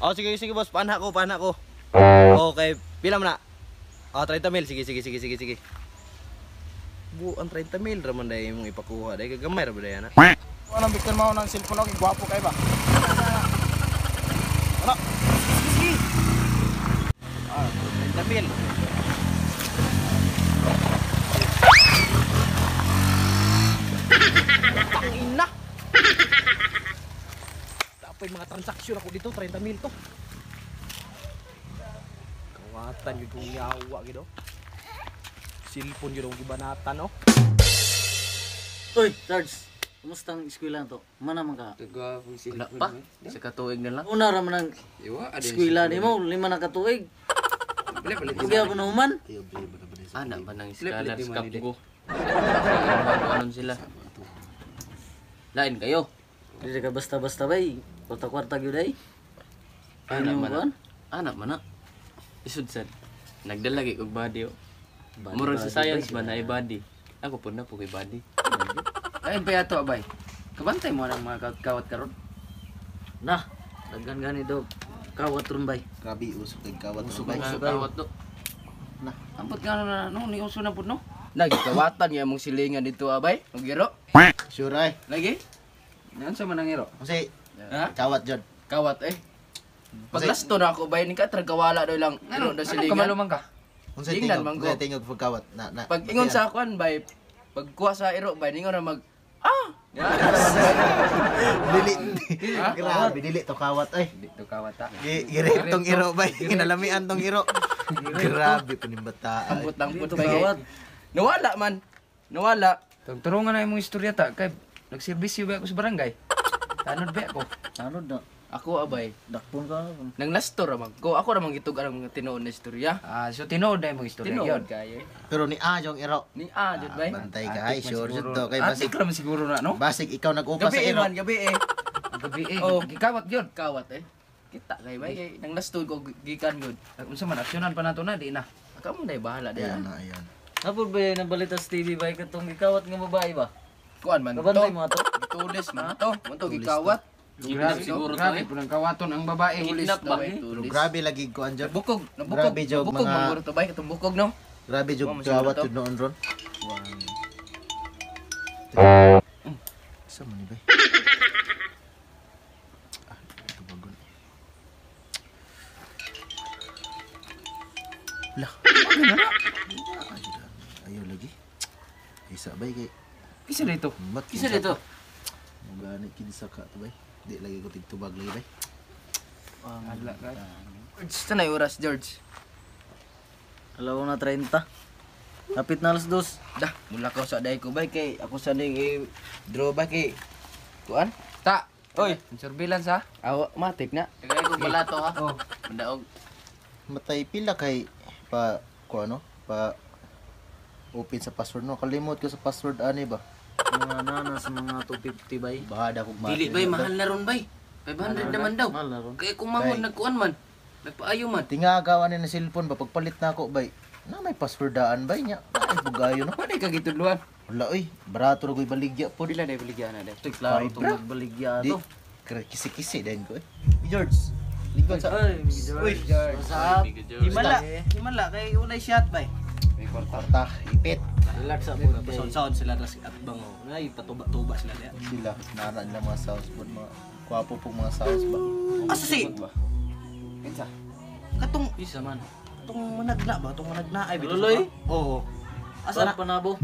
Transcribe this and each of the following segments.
Oh, sige sige boss, panha ko, panha ko. Okay, pila man na? Oh, 30 mil. Sige sige sige sige sige. Bu, ang 30 mil ra man dai imong ipakuha. Dai kagamay ra ba dai ana? Anong bikin mo ng cellphone ako, gwapo kay ba? Ano? Sige. Ah, 30 mil. Tangina. Tapoy mga transaksyon ako dito, 30 mil to. Kawatan yun kong yawa gito. Cellphone yun ang gibanatan, oh. Uy, Sarge. Kumusta ang eskwela to? Mana man ka? Wala pa. Sa katuig na lang. Una ra man ang eskwela nimo, 5 na ka tuig. Hindi ako nahuman. Ana ba nang scholar sa Kapgo? Anon sila. Lain kayo. Dili ka basta-basta bay. Kwarta-kwarta gyud ay. Ana Ano man. man? Ana man na. Isud sad. Nagdala gyud og body oh. Murag sa science ba na ay body. Ako po na po kay body. Ayun pa yato, abay. Kabantay mo ang mga kawat karon. Nah, daghan gani dog. Kawat ron bay. Grabe, usok kay kawat. Usok bay. mga kawat do. Ampot nga na no, ni uso na pud no. Nagkawatan nga imong silingan dito, abay. Og giro. Sure ay. Lagi. Nan sa man ang iro? Kasi, Ha? kawat jud. Kawat eh. Paglasto na ako bay ni ka tragawala daw lang iro na silingan. Kamaluman ka? Unsay Tingnan tingog? man ko. Unsay tingog pag kawat? Na na. Pag ingon sa akuan bay, pagkuha sa iro bay ningon na mag ah. Dili. Grabe dili to kawat ay. Dito kawat ta. Gi tong iro bay. Ginalamian tong iro. Grabe pa ning bata. ay. Ambot lang pud Dito bay. kawat. Nawala man. Nawala. Tugturungan na imong istorya ta kay nagserbisyo ba ako sa barangay? Tanod ba ako? Tanod na. Ako abay, Dakpon ka. nang lasto ra man ko. Ako ra man gitug ang mga tinuod na istorya. Ah, so tinuod na imong istorya Tinuod yun. kayo. Pero ni A yung iro. Ni ah, jud bay. Bantay ka ay sure jud to kay Atik basig. ra man siguro na no. Basig ikaw nag-upa sa Gabi eh iro. man, gabi eh. Gabi eh, Oh. gikawat yun. Kawat eh. Kita kay bay kay nang lasto ko gikan gud. Unsa man aksyonan pa nato na di na. Aka mo na bahala di. Ayan na ayan. Hapon ba yan ang balita sa TV bay katong gikawat nga babae ba? Kuan man to. Kabantay mo ato. Tulis man to. Man to gikawat. Kidnap siguro to Grabe eh. po ng kawaton ang babae. Kidnap ba? eh. Pero grabe lagi ko anjud. Bukog, nabukog. Grabe jog Bukog mga- man guro to bay katong bukog no. Grabe jog Wa, masiguro kawat to. jud noon ron. Sa man ni bay? Ah, ito bagon. Lah. Ayaw lagi. Isa bay kay Kisa dito. mat. Kisa dito. Gani kinsa ka to bay. Di lagi ko tigtubag lagi bay. Adla ka. George, sanay oras George. Alaw na 30. Hapit na alas 2. Dah, mula ko sa day ko bay kay ako sa ning i-draw bay kay kuan. Ta. Oy, Ang surveillance ha. awa matik na. Tagay ko balato ha. Oh. Mandaog. Matay pila kay pa ko ano pa open sa password no kalimot ko sa password ani ba Mga nana sa mga 250 bay. bahada kog Dili bay mahal na ron bay. 500 naman daw. Mahal na ron. Kaya kumangon Bay. nagkuan man. Nagpaayo man. Tingagaw ani na cellphone ba pagpalit na ako bay. Na may password daan bay nya. Ay bugayo no. Pwede ka gitudluan. Wala oy, barato ra koy baligya pod. Pila na baligya na dai. Ito'y klaro Five itong ra. magbaligya Di to. kisi-kisi din ko eh. George, ligon sa Ay, George. What's up? Himala, himala kay unay shot bay. May kwarta. kwarta, ipit Relax sa po. Sound sila ras at bango. Ay patuba-tuba sila diya. sila. Nara nila mga sauce pod mga kwapo pong mga sauce ba. Asa si? Kinsa? Katong Isa man. tong managna ba? Tong managna ay bitaw. Luloy? Oo. Asa na? Asa panabo?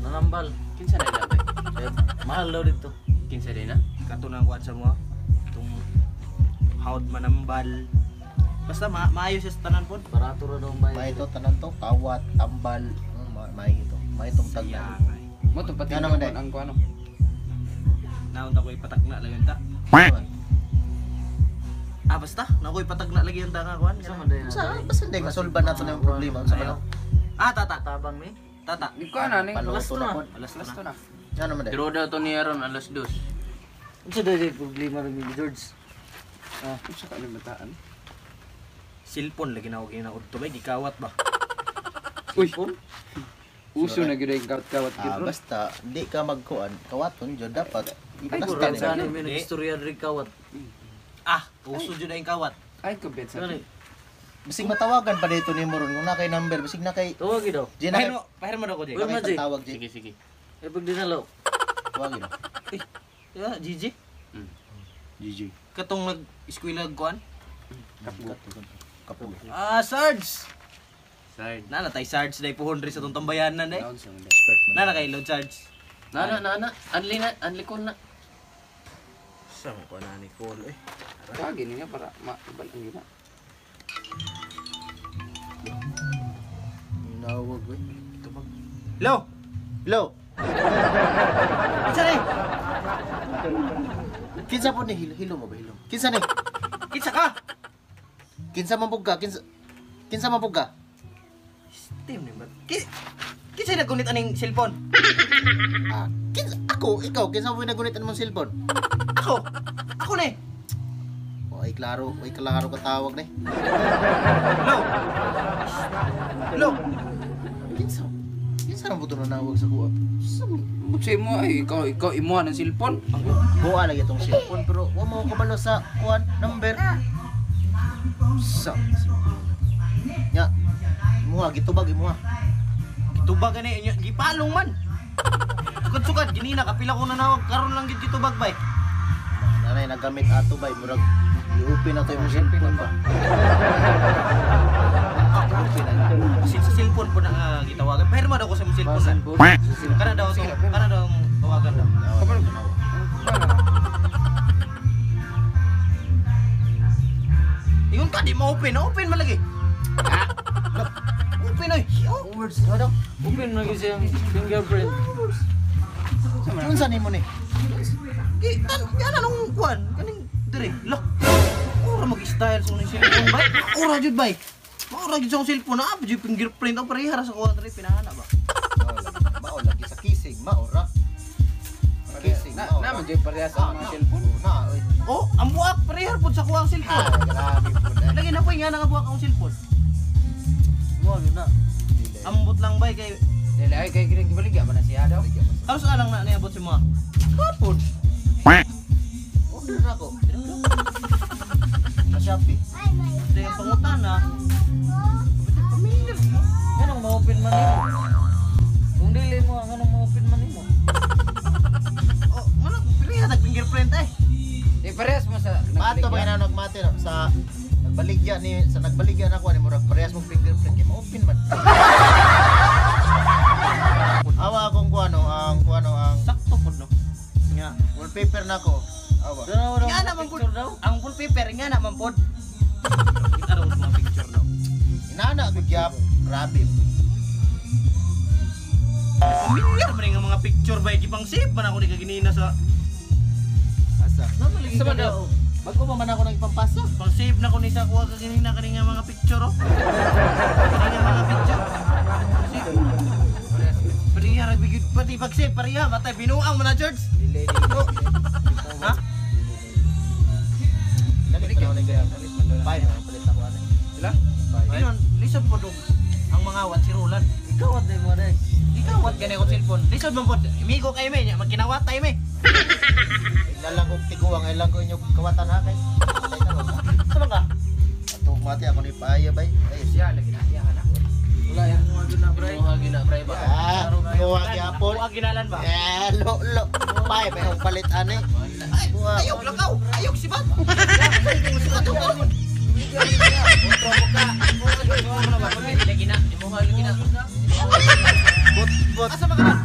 Nanambal. Kinsa na ina bay? Eh, mahal daw dito. Kinsa din na? Kato nang kuan sa mo. Tong hawd manambal. Basta maayo siya sa tanan pod. Barato ra daw ang bayad. May ito tanan to, kawat, tambal, may ito. May itong tagna. Sayang ay. Mo to pati Yan naman, dai. ang kuano. Naon ta ko ipatagna lang yun ta. Ah basta, na ko ipatagna lagi yung ta nga kuan. Isa man day na. Sa basta hindi masolba na to na yung problema unsa man. Ah tata, Tabang ni. tata. Di ko ana ning Paluto na pod. Alas Lasto na. na. Yan naman dai. Draw daw to ni Aaron alas 2. Unsa daw yung problema rin ni George? Ah, unsa ka ni bataan? Cellphone lagi na ako ginaod to bay, gikawat ba? Uy. Uso na gyud ang kawat-kawat gyud Ah, ron. basta di ka magkuan, kawaton jud dapat Ay, ipasta kurang nila. sa may nag-istorya rin kawat. Ah, uso jud ang kawat. Ay, kumpiyansa. Gani. Bisig matawagan pa dito ni mo ron kung na kay number, bisig na kay Tawag daw. Jay na kay Pahir mo daw ko, Jay. Uy, na man, kay Jay. tawag Jay. Sige, sige. Eh pag dinalaw. Tawagin. Ya, GG. GG. Katong nag-eskwela kuan. Kapugo. Ah, Sarge. Sarge. Nana tay Sarge day puhon ri sa tong tambayanan day. Expert man. Nana kay Lord Sarge. Nana, nana. Anli na, anli call na. Sa mo ko na ni call eh. Tawagin niya para maibalan yun na. Inawag we. Hello. Hello. Kinsa ni? Kinsa po ni hilo, hilo mo ba hilo? Kinsa ni? Kinsa ka? Kinsa man pug ka? Kinsa Kinsa man pug ka? Steam ni ba? Kinsa naggunit aning cellphone? Ah, kinsa ako, ikaw, kinsa mo nagunit ang mong cellphone? Ako. Ako ni. Ay klaro, ay klaro ka tawag ni. Hello. Hello. Kinsa? Kinsa ra mo to nanawag sa kuha? Sa Butsi mo ay ikaw imuha ng cellphone. Buha lagi itong cellphone pero wa mo kabalo sa kuan number. Sa Nya. Imuha gitubag imuha. Gitubag gani inyo gipalong man. Sukad-sukad ginina kapila ko nanawag karon lang gid gitubag bay. Nanay nagamit ato bay murag i-open na to imong cellphone ba. I-open na. Kasi sa cellphone po na gitawagan. Pero daw ko sa imong cellphone na. Kana daw to, kana daw ang tawagan daw. Ingon ka di mo open, open man lagi. Ah. Open oy. Oh. Words daw. Open na gyud siyang fingerprint. Unsa nimo ni? Gi tan yana nung kuan kaning dire. Look. Ora mag-style sa ning cellphone bay. Ora jud bay. Maura jud sa akong cellphone na jud fingerprint ang pareha ra sa kuan dire pinahana ba. Mao lagi sa kisig, mao ra. Kisig, Na, mao ra. na man jay parehas ang mga cellphone. Na, oy. Oh, ang buak pareha pud sa kuang cellphone. Ah, grabe po na. Lagi na po nga nga buak ang cellphone. Mo gyud na. Ambot lang bay kay Dili ay kay gini gibaligya ba na siya daw? Karos alang na niabot si mga. Kapod. Order na ako. Sa Shopee. Dahil ang pangutana. Pamilyar mo. Nganong ma-open man nimo? Kung dili mo, nganong ma-open man nimo? Oh, ano? Pilihan nag fingerprint eh. Eh parehas mo sa Pato ba na nagmate no? Sa nagbaligya ni sa nagbaligya na ako ni murag parehas mong fingerprint kay ma-open man. Awa akong kuano ang kuano ang Sakto pod no. Nga. wallpaper nako. Awa. Danaw daw Nga na man pod. picture daw. Ang full paper nga na man pod. Kita daw sa mga picture daw. Inana gud gyap. Grabe. Pamilyar ba rin ang mga picture ba? Gipang save man ako ni kaginina sa Asa. Sa man daw. Bago pa man ako nang ipampasa. pang save na ko ni sa kuha kaginina kani nga mga picture oh. Kani nga mga picture. Save. Pareha ra bigid pati pag save pareha matay binuang man na George. Dili dili. Ha? Dali pa na ganyan. Five palit ako ani. Sila? Inon lisod po dog ang mga wat si Roland. Ikaw at mo day. Ikaw wat gani akong cellphone. Lisod man pod. Imigo kay me nya magkinawat tay me. Ilan kong tiguang, ilan ko inyong kawatan ha kay. Patay na ko. Sama ka? Ato mati ako ni paaya bay. Ay Siya lagi na siya na. Wala yung mga gyud na bray. Imuha gina pre ba? Ah, kuha gyapon. Kuha ginalan ba? Eh, lo lo. Pay bay akong palit ani. Kuha. Ayok lakaw. Ayok sibat. Lagi na, imuha lagi na. Bot bot. Asa ba ka man?